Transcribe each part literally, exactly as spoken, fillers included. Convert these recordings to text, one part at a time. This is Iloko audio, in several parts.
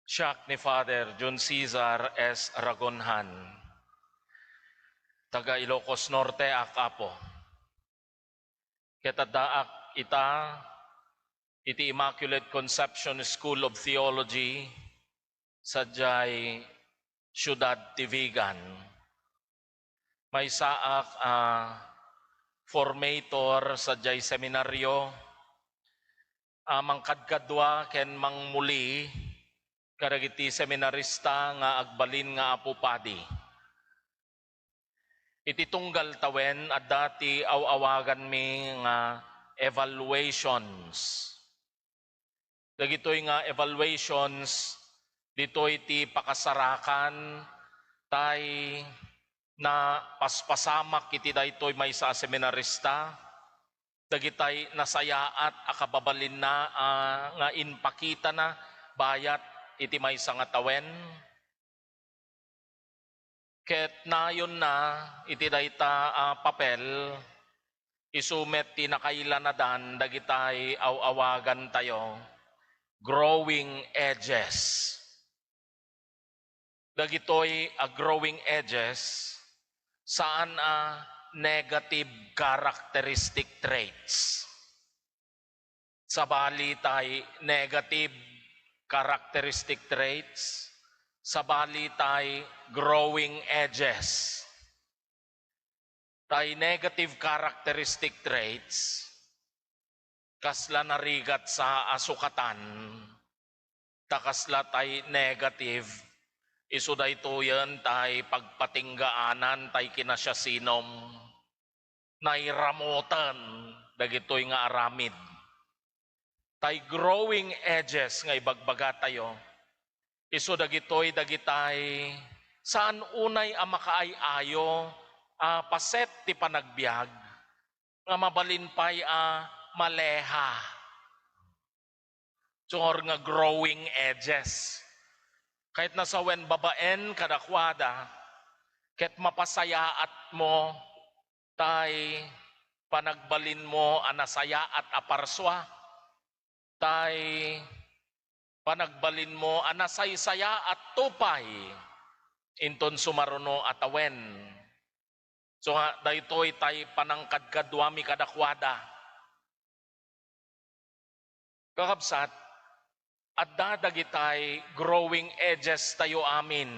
Siak ni Father Jun Cesar S. Ragonhan. Taga Ilocos Norte ak, Apo. Ket addaak ita iti Immaculate Conception School of Theology sadiay Ciudad ti Vigan. Maysaak a formator sadiay seminaryo a mangkadkadua ken mangmuli kadagiti seminarista nga agbalin nga Apo Padi. Iti tunggal tawen, adda ti aw-awaganmi nga evaluations. Dagitoy nga evaluations, ditoy ti pakasarakan tay napaspasamak iti daytoy maysa a seminarista, dagitay nasayaat a kababalinna a nga impakitana bayat iti maysa nga tawen. Ket nayonna iti dayta a papel, isu met ti nakailanadan dagitay aw-awagantayo, growing edges. Dagitoy a growing edges, saan a negative characteristic traits. Sabali tay negative characteristic traits, sabali tay growing edges. Tay negative characteristic traits, kasla narigat sa a sukatan, ta kasla tay negative, isu daytoyen tay pagpatinggaanan tay kinasiasinom. Nairamoten dagitoy nga aramid. Tay growing edges nga ibagbagatayo, isu dagitoy dagitay saan unay a makaay-ayo a paset ti panagbiag nga mabalin pay a maleha. Sungor nga growing edges. Kayatna sa wen babaen kadakuada, ket mapasayaatmo tay panagbalinmo a nasayaat a parsua, tay panagbalinmo a nasaysayaat to pay inton sumaruno a tawen. So nga, daytoy tay panangkadkaduami kadakuada. Kakabsat, adda dagitay growing edges tayo amin.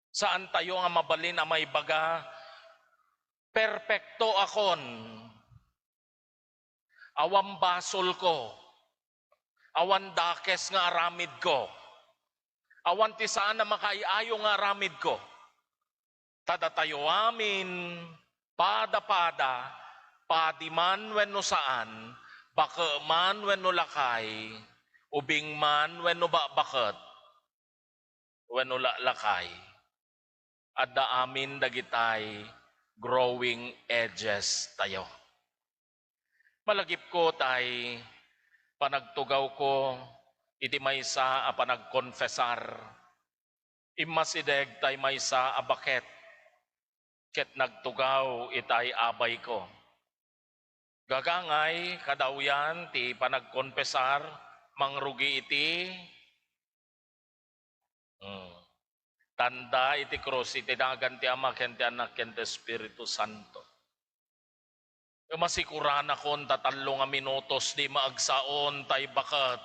Saan tayo nga mabalin a maibaga, "Perpekto akon. Awan basolko. Awan dakes nga aramidko. Awan ti saan a makaay-ayo nga aramidko." Ta datayo amin, pada-pada, padi man wenno saan, bake man wenno lakay, ubing man wenno bakbaket, wenno laklakay, adda amin dagitay growing edges tayo. Malagipko tay panagtugawko iti maysa a panagkonfesar. Immasideg tay maysa a baket ket nagtugaw itay abayko. Gagangay, kadawyan ti panagkonfesar, mangrugi iti, hmm, tanda iti krus, iti nagan ti Ama, ken ti Anak, ken ti Espiritu Santo. Masikuranakon ta tallo nga minutos di maagsaon tay baket.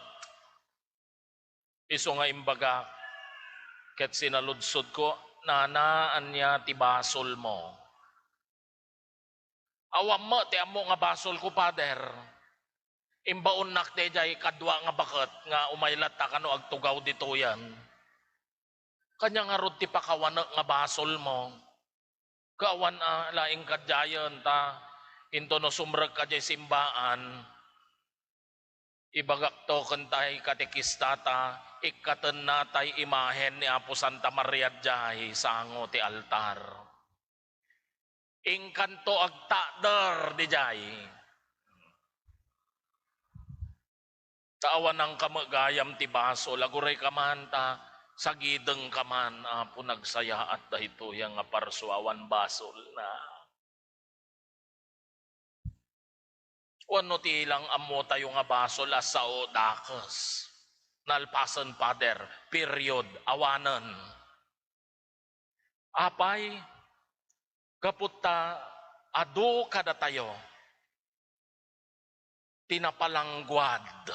Isu nga imbagak, ket sinaludsodko, "Nana, ania ti basolmo?" "Awan met ti ammo nga basolko, Pader. Imbaonnak daydiay kadua nga baket nga umay latta kano agtugaw ditoyen." "Kania ngarud ti pakawanek nga basolmo?" "Awan a laeng kadiayen, ta intono sumrekka diay simbaan, ibagakto ken tay katekista ta ikkatenna tay imahen ni Apo Santa Maria diay sango ti altar. Inkanto agtakder didiay." Ta awananka met gayam ti basol, agurayka man ta sagidengka man, Apo, nagsayaat daytoy nga parsua, awan basolna. Wenno ti ilang ammotayo nga basol a sao dakes. nalpasen, Father. Period. Awanen. Apay, gapu ta adu kadatayo ti napalangguad.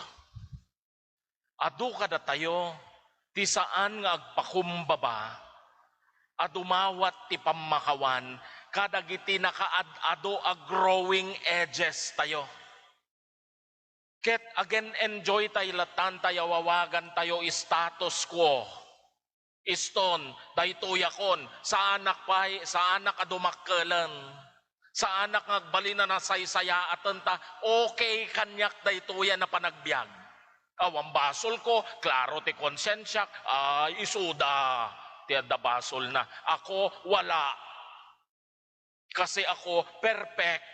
Adu kadatayo ti saan nga agpakumbaba a dumawat ti pammakawan kadagiti nakaad-ado a growing edges tayo. Ket agen-enjoy tay latan tay awawagan tayo status quo. Iston, daytoyakon, saanak pay, saanak a dumakkelen. Saanak nga agbalin a nasaysayaatan ta okay kaniak daytoy a panagbiag. Awan basolko, klaro ti konsensiak, ay, isuda ti adda basolna. Ako, wala. Kasi ako, perfect.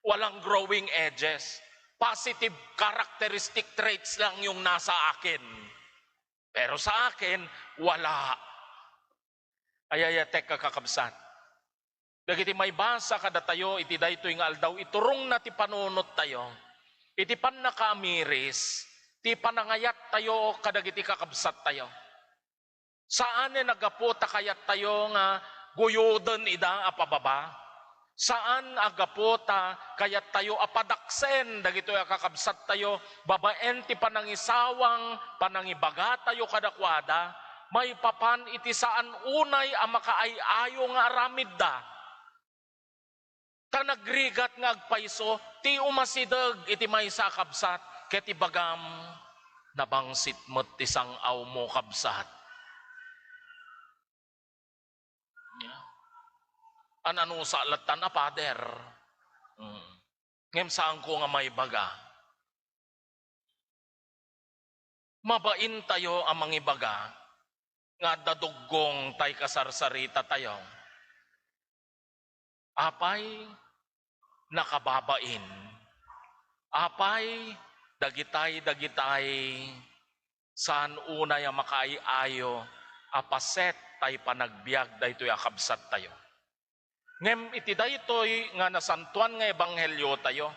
Walang growing edges. Positive characteristic traits lang yung nasa akin. Pero sa akin, wala. Ay, ay, tek, kakabsat. Dagiti maibasa kadatayo iti daytoy nga aldaw, iturongna ti panunot tayo. Iti pannakaamiris, ti panangayat tayo kadagiti kakabsat tayo. Saanen a gapu ta kayattayo nga guyoden ida a pababa. Saan a gapu ta kayattayo a padaksen dagitoy a kakabsattayo babaen ti panangisawang panangibagatayo kadakuada maipapan iti saan unay a makaay-ayo nga aramidda. Ta nagrigat nga agpayso ti umasideg iti maysa a kabsat, ket ibagam, nabangsit met ti sang-awmo, kabsat. Ananusa lattan a pader. Mm. Ngem saanko nga maibaga. Mabain tayo a mangibaga nga adda duggong tay kasarsarita tayo. Apay nakababain? Apay dagitay, dagitay saan unay a makaay-ayo a paset tay panagbiag daytoy a kabsat tayo? Ngem iti daytoy nga nasantoan nga ebanghelio tayo,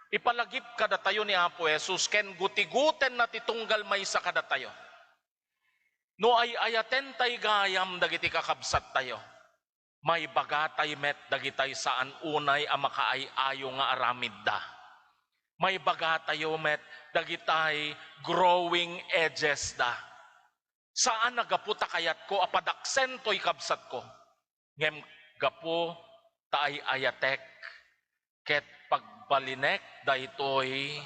ipalagip kadatayo ni Apo Jesus ken gutigutenna ti tunggal maysa kadatayo. No ay-ayaten tay gayam dagiti kakabsat tayo, maibaga tay met dagitay saan unay a makaay-ayo nga aramidda. Maibaga tayo met dagitay growing edges da. Saan a gapu ta kayatko a padaksen toy kabsatko. Ngem gapu ta ay-ayatek ket pagbalinek daytoy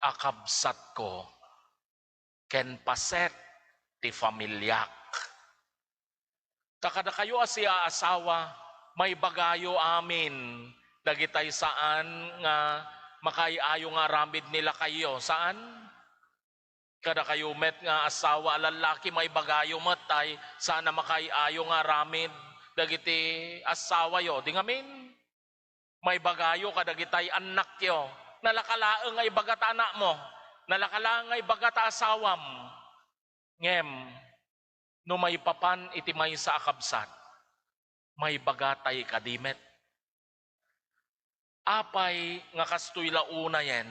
a kabsatko ken paset ti familiak. Ta kadakayo a siaasawa, maibagayo amin dagitay saan nga makaay-ayo nga aramid ni lakayyo. Saan? Kadakayo met nga asawa a lallaki, maibagayo met tay saan a makaay-ayo nga aramid dagiti asawayo. Di ngamin, maibagayo kadagitay annakyo. Nalaka laeng nga ibaga ta anakmo. Nalaka laeng nga ibaga ta asawam. Ngem, no maipapan iti maysa a kabsat, maibaga tay kadi met. Apay nga kastoy la unayen,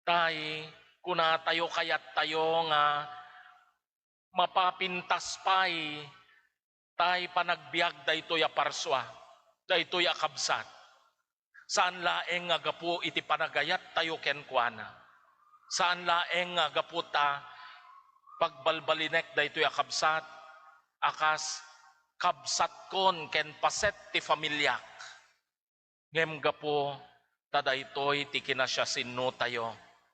tay kunatayo, kayattayo nga mapapintas pay tay panagbiag daytoy a parsua, daytoy a kabsat. Saan laeng nga gapu iti panagayattayo kenkuana. Saan laeng nga gapu ta pagbalbalinek daytoy a kabsat, a kas kabsatkon ken paset ti familiak. Ngem gapu ta daytoy ti kinasiasinnotayo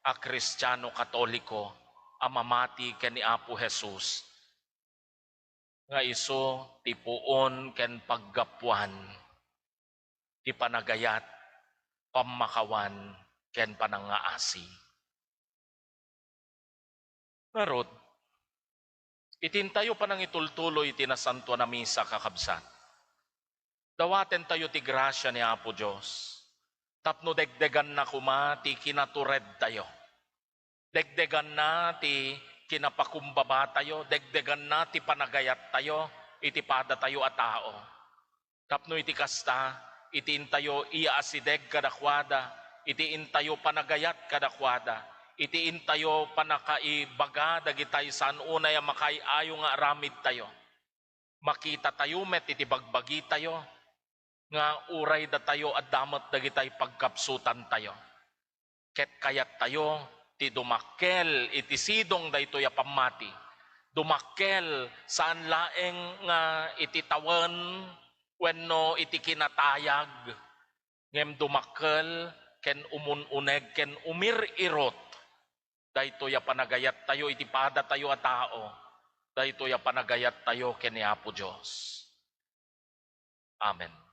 a Kristiano Katoliko a mamati ken ni Apo Jesus, nga isu ti puon ken paggapuan ti panagayat, pammakawan, ken panangngaasi. Ngarud, iti intayo panangitultuloy iti Nasantoan a Misa, kakabsat, dawatentayo ti grasia ni Apo Dios tapno degdeganna koma ti kinaturedtayo. Degdeganna ti kinapakumbabatayo, degdeganna ti panagayattayo iti padatayo a tao. Tapno iti kasta, iti intayo iyaasideg kadakuada, iti intayo panagayat kadakuada, iti intayo pannakaibaga dagitay saan unay a makaay-ayo nga aramidtayo. Makitatayo met iti bagbagitayo nga uray datayo adda met dagitay pagkapsutantayo. Ket kayattayo ti dumakkel iti sidong daytoy a pammati. Dumakkel saan laeng nga iti tawen wenno iti kinatayag, ngem dumakkel ken umun-uneg ken umirirot daytoy a panagayattayo iti padatayo a tao, daytoy a panagayattayo ken ni Apo Dios. Amen.